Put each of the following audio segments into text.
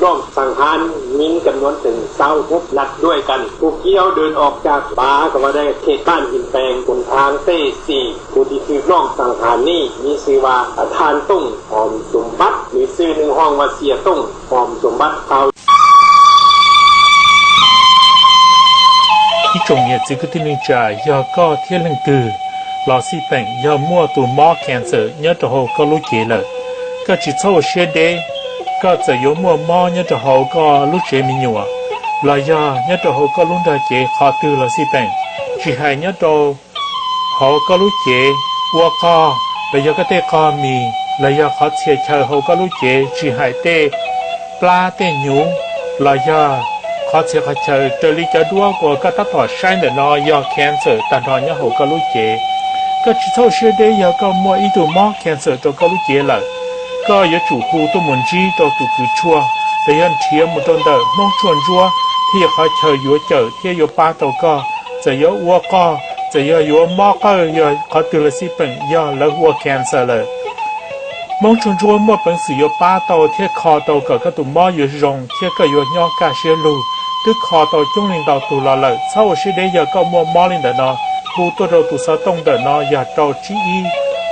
ລອບສັງຫານຍິງຈຳນວນເຖິງຊາວຫົກນັດດ້ວຍກັນ. ຜູ້ກ່ຽວເດີນອອກຈາກປ່າກໍວ່າໄດ້ເຂດບ້ານຫີນແປງ ຫົນທາງເຕສີ່. ຜູ້ທີ່ຖືກລອບສັງຫານນີ້ມີຊື່ວ່າ ທ່ານ ຕົງ ຫອມສົມບັດ ຫຼື ຊື່ໜຶ່ງຮ້ອງວ່າ ເສຍ ຕົງ ຫອມສົມບັດ ຊາວ 一种也只个定律者，要告天论地，老是本要摸肚摸cancer，nhớ trò hồ có lũ chế lợ. Có chỉ sâu xế đế, có giờ yếu mua mó nhớ trò hồ có lũ chế mì nhụa. Là do nhớ trò hồ có lũ đa chế khó tư là si bệnh. Chỉ hại nhớ trò hồ có lũ chế, ua co, là do có tê co mì, là do khó chia chờ hồ có lũ chế, chỉ hại tê plá tê nhú, là do khó chia khó chờ, trời lý cho đua của có tác tỏ sai để nó do cancer tàn đo nhớ hồ có lũ chế. Có chỉ sâu xế đế do có mua ít tù mó cancer cho có lũ chế lợ. Có yếu chủ khu tôi muốn chi cho tù cứ chua, để dân chia một đồn đỡ mong chuồn chua, thì khó chờ yếu chở, thì yếu ba tàu co, giờ yếu ua co, giờ yếu yếu mó cơ, yếu khó từ là si bệnh, do lỡ ua cancer lợ. Mong chuồn chua mua bệnh sử yếu ba tàu, thì khó tàu cỡ các tù mó yếu rồng, thì cỡ yếu nho cả xế lù, tức khó tàu chung linh tàu tù lò lợ, sau xế đế giờ có mua mó linh đỡ nó, khu tôi đầu tù sáu tông đỡ nó, giờ trâu chí y,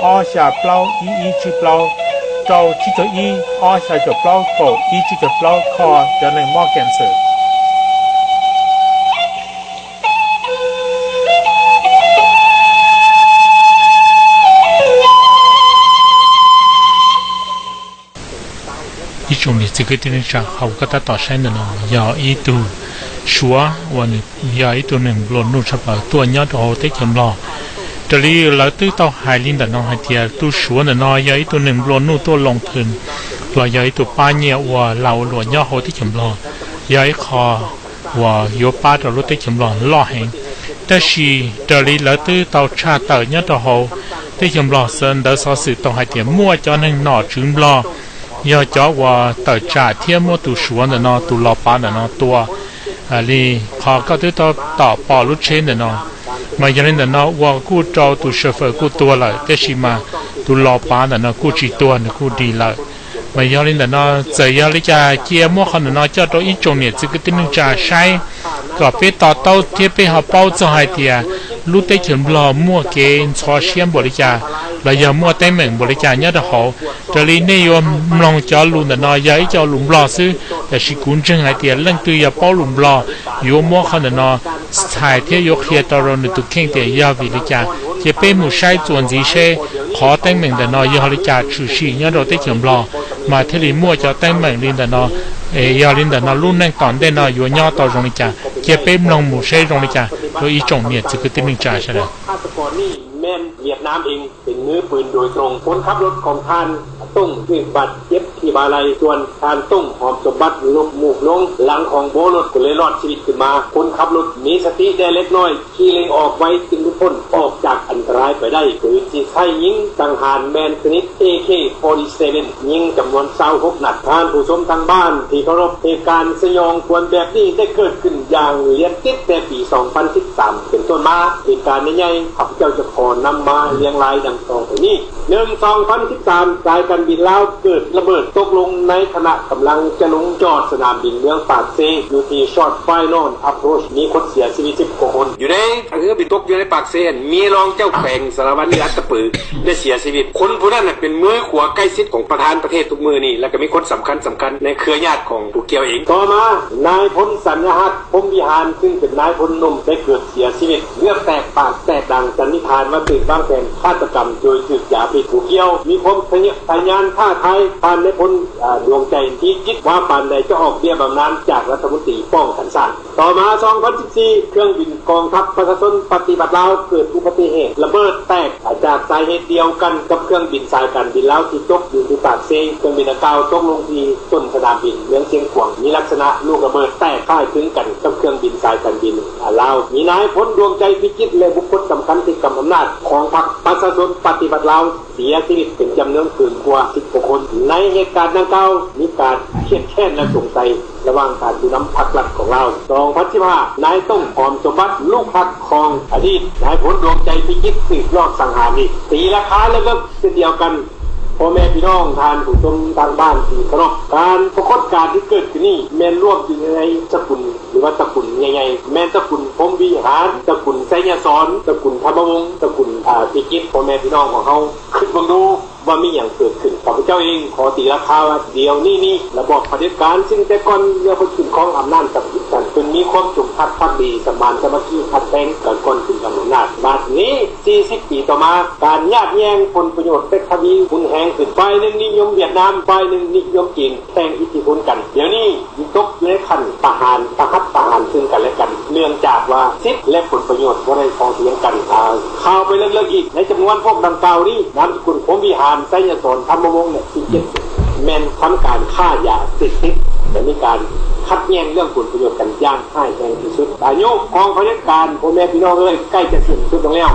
o xà plau, y y chí plau, trâu chí cho y, o xà cho plau, cổ y chí cho plau, kho, cho nên mó cancer. 一种也只个定律上，好个大岛山的呢，要一度说，我呢，要一度能落入差不多多年之后得见了。这里来对到海里的呢，还贴都说的呢，要一度能落入多龙腾，了要一度八年我老落年后得见了，要一靠 ว่าโยป้าตอลุเตจำลองล่อแหง แต่ชีเดลีเลอตื้อเตาชาเตอเนาะตอโฮเตจำลองเซินเดอซอสือตองหายเตียมั่วจอหนึ่งหน่อจืมลอง ยอจอว่าเตอจ่าเทียมั่วตูสวนเนาะ ตูลอปาเนาะ ตัว อาลี ขอก็ตื้อต่อต่อปอลุเชนเนาะ มาเยาลินเนาะ ว่ากู้เตาตูเชอเฟอร์กู้ตัวเลย แต่ชีมา ตูลอปาเนาะ กู้จีตัวเนาะ กู้ดีเลย มาเยาลินเนาะ เจอยาลิจาเจียมั่วเขาเนาะ เจ้าโตอีจงเนี่ย จึกกึตึงจ่าใช้ ก็เป้ต่อเต้าเทียบเป้หาเป้าเจ้าหายเตีย ลู่เต้เฉินบลอมั่วเกณฑ์ซอเชียมบริจา แล้วยามั่วเต้เหม่งบริจาเนี่ยเดาะเขา เจาลีเนี่ยโยมมลองจอลุนเนาะ ยาอีจอลุนบลอซื้อ แต่ชีกุนเชิงหายเตีย เรื่องตื้อยาเป้าลุนบลอ โยมั่วเขาเนาะ ถ่ายเที่ยวยกเคลียร์ตอรอหนึ่งตุกเข่งเตียยาวิริจา เจเป้หมู่ใช้จวนสีเช่ ขอแต้งเหม่งแต่นอยอริจาชูชียอดโรเตเขียมบลอ มาเทลีมั่วจอแต้งเหม่งลินแต่นอ เอยอลินแต่นอ รุ่นแน่งตอนได้นอยัวยอดต่อโรงริจา เจเป้มลองหมู่ใช้โรงริจา โดยอีจงเมียดจะคือติดหนึ่งจ่าใช่แล้ว ฆາຕກອນນີ້ແມ່ນຫວຽດນາມເອງ ເປັນມືປືນໂດຍຕຣົງ. ຄົນຂັບລົດຂອງທ່ານ ຕົງ ຖືກບາດເຈັບທີ່ບ່າໄຫຼ່, ສ່ວນທ່ານ ຕົງ ຫອມສົມບັດ ຫຼົບມູບລົງຫຼັງຂອງໂບລົດ ກໍເລີຍລອດຊີວິດຂຶ້ນມາ. ຄົນຂັບລົດມີສະຕິໄດ້ເລັກນ້ອຍ, ຂີ່ເລັ່ງອອກໄວຈຶ່ງຫຼຸດພົ້ນອອກຈາກອັນຕະລາຍໄປໄດ້. ປືນທີ່ໃຊ້ຍິງສັງຫານແມ່ນຊະນິດ ເອເຄ ສີ່ສິບເຈັດ ຍິງຈຳນວນຊາວຫົກນັດ. ທ່ານຜູ້ຊົມທາງບ້ານທີ່ເຄົາລົບ, ເຫດການສະຫຍອງຂວັນແບບນີ້ໄດ້ເກີດຂຶ້ນຢ່າງລຽນຕິດແຕ່ປີສອງພັນສິບສາມເປັນຕົ້ນມາ. ເຫດການໃຫຍ່ໆ ຂ້າພະເຈົ້າຈະຂໍນຳມາລຽງລາຍດັ່ງຕໍ່ໄປນີ້. ໜຶ່ງ ສອງພັນສິບສາມ ສາຍການບິນລາວເກີດລະເບີດຕົກລົງໃນຂະນະກຳລັງຈະລົງຈອດສະໜາມບິນເມືອງປາກເຊ ຢູ່ທີ່ Short Final Approach ມີຄົນເສຍຊີວິດສິບກວ່າຄົນ. ຢູ່ໃນເຮືອບິນຕົກຢູ່ໃນປາກເຊ ມີລອງເຈົ້າແຂວງສາລະວັນ ຫຼື ອັດຕະປື ໄດ້ເສຍຊີວິດ. ຄົນຜູ້ນັ້ນນະເປັນມືຂວາໃກ້ຊິດຂອງປະທານປະເທດທຸກມື້ນີ້ ແລະ ກໍມີຄົນສຳຄັນໆໃນເຄືອຍາດຂອງຜູ້ກ່ຽວເອງ. ຕໍ່ມາ ນາຍພົນ ສັນຍະຮັກ ພົມວິຫານ ຊຶ່ງເປັນນາຍພົນໜຸ່ມໄດ້ເກີດເສຍຊີວິດ ເລືອດແຕກປາກແຕກດັງ, ສັນນິຖານວ່າຖືກວາງແຜນຄາດຕະກຳໂດຍຖືກຢາພິດ. ຜູ້ກ່ຽວມີຄວາມພະຍາຍາມທ້າທາຍ ທ່ານນາຍພົນ ອາ ດວງໃຈ ທີ່ຄິດວ່າປານໃດຈະອອກເບ້ຍບຳນານຈາກລັດຖະມົນຕີປ້ອງກັນຊາດ. ຕໍ່ມາ ສອງພັນສິບສີ່ ເຄື່ອງບິນກອງທັບປະຊາຊົນປະຕິວັດລາວເກີດອຸບັດຕິເຫດລະເບີດແຕກ ຈາກສາເຫດດຽວກັນກັບເຄື່ອງບິນສາຍການບິນລາວທີ່ຕົກຢູ່ທີ່ປາກເຊ. ເຄື່ອງບິນດັ່ງກ່າວຕົກລົງທີ່ຕົ້ນສະໜາມບິນເມືອງຊຽງຂວາງ, ມີລັກສະນະລູກລະເບີດແຕກຄ້າຍຄືກັນກັບເຄື່ອງບິນສາຍການບິນລາວ. ມີນາຍພົນ ດວງໃຈ ພິຈິດ ແລະ ບຸກຄົນສຳຄັນທີ່ກຳອຳນາດຂອງພັກປະຊາຊົນປະຕິວັດລາວ ເສຍຊີວິດເປັນຈຳນວນເກີນກວ່າສິບກວ່າຄົນ. ໃນເຫດການດັ່ງກ່າວ ມີການຄຽດແຄ້ນ ແລະ ສົງໄສ ລະຫວ່າງທ່ານຜູ້ນຳພັກລັດຂອງລາວ. ສອງພັນສິບຫ້າ ນາຍ ຕົງ ຫອມສົມບັດ ລູກຮັກຂອງອະດີດນາຍພົນ ດວງໃຈ ພິຈິດ ຖືກລອບສັງຫານອີກ. ຕີລາຄາເລິກໆເຊັ່ນດຽວກັນ ພໍ່ແມ່ພີ່ນ້ອງທ່ານຜູ້ຊົມທາງບ້ານທີ່ເຄົາລົບ, ການປາກົດການທີ່ເກີດຂຶ້ນນີ້ ແມ່ນລວມຢູ່ໃນສະກຸນ ຫຼືວ່າຕະກຸນໃຫຍ່ໆ ແມ່ນຕະກຸນພົມວິຫານ, ຕະກຸນໄຊຍະສອນ, ຕະກຸນທຳມະວົງ, ຕະກຸນ ອາ ພິຈິດ. ພໍ່ແມ່ພີ່ນ້ອງຂອງເຮົາຄິດເບິ່ງດູ ວ່າມີຫຍັງເກີດຂຶ້ນ. ຂ້າພະເຈົ້າເອງຂໍຕີລາຄາວ່າ ດຽວນີ້ນີ້ ລະບອບຜະເດັດການ ຊຶ່ງແຕ່ກ່ອນເມື່ອເພິ່ນຂຶ້ນຄອງອຳນາດສຳລັບທ່ານ ເພິ່ນມີຄວາມຈົງຮັກພັກດີ ສະມານສາມັກຄີ ຮັກແພງກັນກ່ອນຂຶ້ນຄອງອຳນາດ. ບາດນີ້ ສີ່ສິບປີຕໍ່ມາ ການຍາດແຍ່ງຜົນປະໂຫຍດແບບທະວີຮຸນແຮງຂຶ້ນ, ຝ່າຍໜຶ່ງນິຍົມຫວຽດນາມ, ຝ່າຍໜຶ່ງນິຍົມຈີນ ແຂ່ງອິດທິພົນກັນ. ດຽວນີ້ ຕົກຢູ່ໃນຂັ້ນປະຫານ ປະຫັດປະຫານຊຶ່ງກັນແລະກັນ ເນື່ອງຈາກວ່າສິດ ແລະ ຜົນປະໂຫຍດບໍ່ໄດ້ພໍພຽງກັນ. ອາ ຂ່າວໄປເລິກໆອີກ ໃນຈຳນວນພວກດັ່ງກ່າວນີ້ ນາມສະກຸນພົມວິຫານ, ໄຊຍະສອນ, ທຳມະວົງ ແລະ ສິດເຈັດ ແມ່ນທຳການຄ້າຢາເສບຕິດ ແລະ ມີການຂັດແຍ່ງເລື່ອງຜົນປະໂຫຍດກັນຢ່າງຮ້າຍແຮງທີ່ສຸດ. ອາຍຸຂອງຜະເດັດການ ພໍ່ແມ່ພີ່ນ້ອງເອີຍ ໃກ້ຈະສິ້ນສຸດລົງແລ້ວ.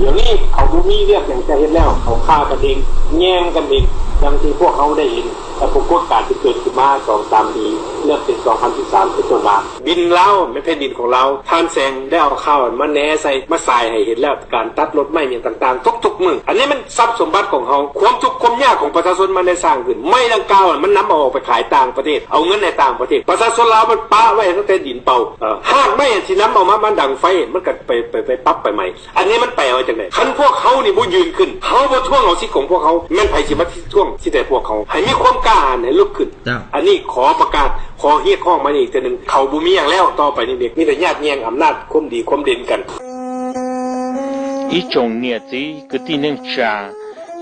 ດຽວນີ້ເຂົາບໍ່ມີວຽກຫຍັງຈະເຮັດແລ້ວ, ເຂົາຂ້າກັນເອງ, ແຍ່ງກັນເອງ ດັ່ງທີ່ພວກເຮົາໄດ້ເຫັນ ແລະ ປາກົດການທີ່ເກີດຂຶ້ນມາສອງສາມປີ ເລີ່ມແຕ່ສອງພັນສິບສາມເປັນຕົ້ນມາ. ດິນລາວແມ່ນແຜ່ນດິນຂອງລາວ. ທ່ານແສງໄດ້ເອົາຂ່າວມາແນໃສ່ ມາສາຍໃຫ້ເຫັນແລ້ວ ການຕັດລົດໄມ້ຫຍັງຕ່າງໆ ທຸກໆມື້. ອັນນີ້ມັນຊັບສົມບັດຂອງເຮົາ. ຄວາມທຸກຄວາມຍາກຂອງປະຊາຊົນມັນໄດ້ສ້າງຂຶ້ນ. ໄມ້ດັ່ງກ່າວນັ້ນ ມັນນຳເອົາອອກໄປຂາຍຕ່າງປະເທດ, ເອົາເງິນໃຫ້ຕ່າງປະເທດ. ປະຊາຊົນລາວມັນປະໄວ້ຕັ້ງແຕ່ດິນເປົ່າ. ເອີ ຮາກໄມ້ທີ່ນຳເອົາມາ ມາດັງໄຟ ມັນກໍໄປ ໄປ ໄປປັບໄປໄໝ້. ອັນນີ້ມັນແປວ່າຈັ່ງໃດ? ຄັນພວກເຮົານີ້ບໍ່ຢືນຂຶ້ນ, ເຮົາບໍ່ທວງເອົາສິດຂອງພວກເຮົາ, ແມ່ນໃຜຊິມາທວງສິດໃຫ້ພວກເຮົາ? ໃຫ້ມີຄວາມກ້າຫານ, ໃຫ້ລຸກຂຶ້ນ. ເຈົ້າ. ອັນນີ້ຂໍປະກາດ, ຂໍຮຽກຮ້ອງມາອີກເທື່ອໜຶ່ງ. ເຂົາບໍ່ມີຫຍັງແລ້ວຕໍ່ໄປນີ້ເດັກ, ມີແຕ່ຍາດແຍ່ງອຳນາດຄວາມດີຄວາມເດັ່ນກັນ. 一种孽子个弟兄姊，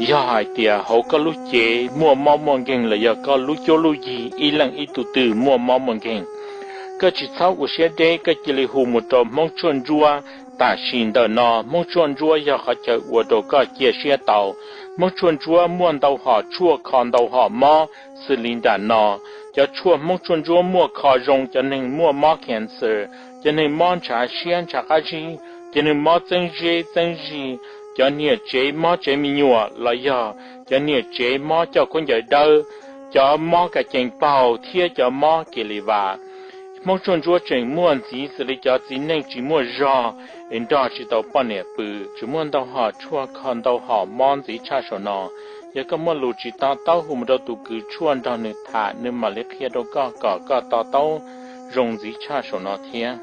要害点好个路节，莫毛毛根了要个路九路一，一人一肚肚，莫毛毛根。个起草有些的，个吉利胡木头，蒙春桌， Tashindano, Mongchuanjua yau khachau uado ka chia sia tau. Mongchuanjua mua ntau ho chua kho ntau ho mo, Selindano. Cau chua Mongchuanjua mua kho zong cau neng mua mo cancer, cau neng mo ncha sia ncha kaji, cau neng mo zeng zi zeng zi, cau nia zi mo zi mi nyua, la yau, cau nia zi mo cau kun yau dau, cau mo ka jeng pau, tia cau mo kiliva. Mong chuan jua cheng muan zi se li cau zi neng chi muan zho, in do chi tau pon nia pui, chi muan tau ho chua kho tau ho mon zi cha shou no. Yau ka muan lu chi tau tau hu mu dau tu kui chuan dau nui tha, nui ma li kia dau ko ko ko tau tau zong zi cha shou no tia.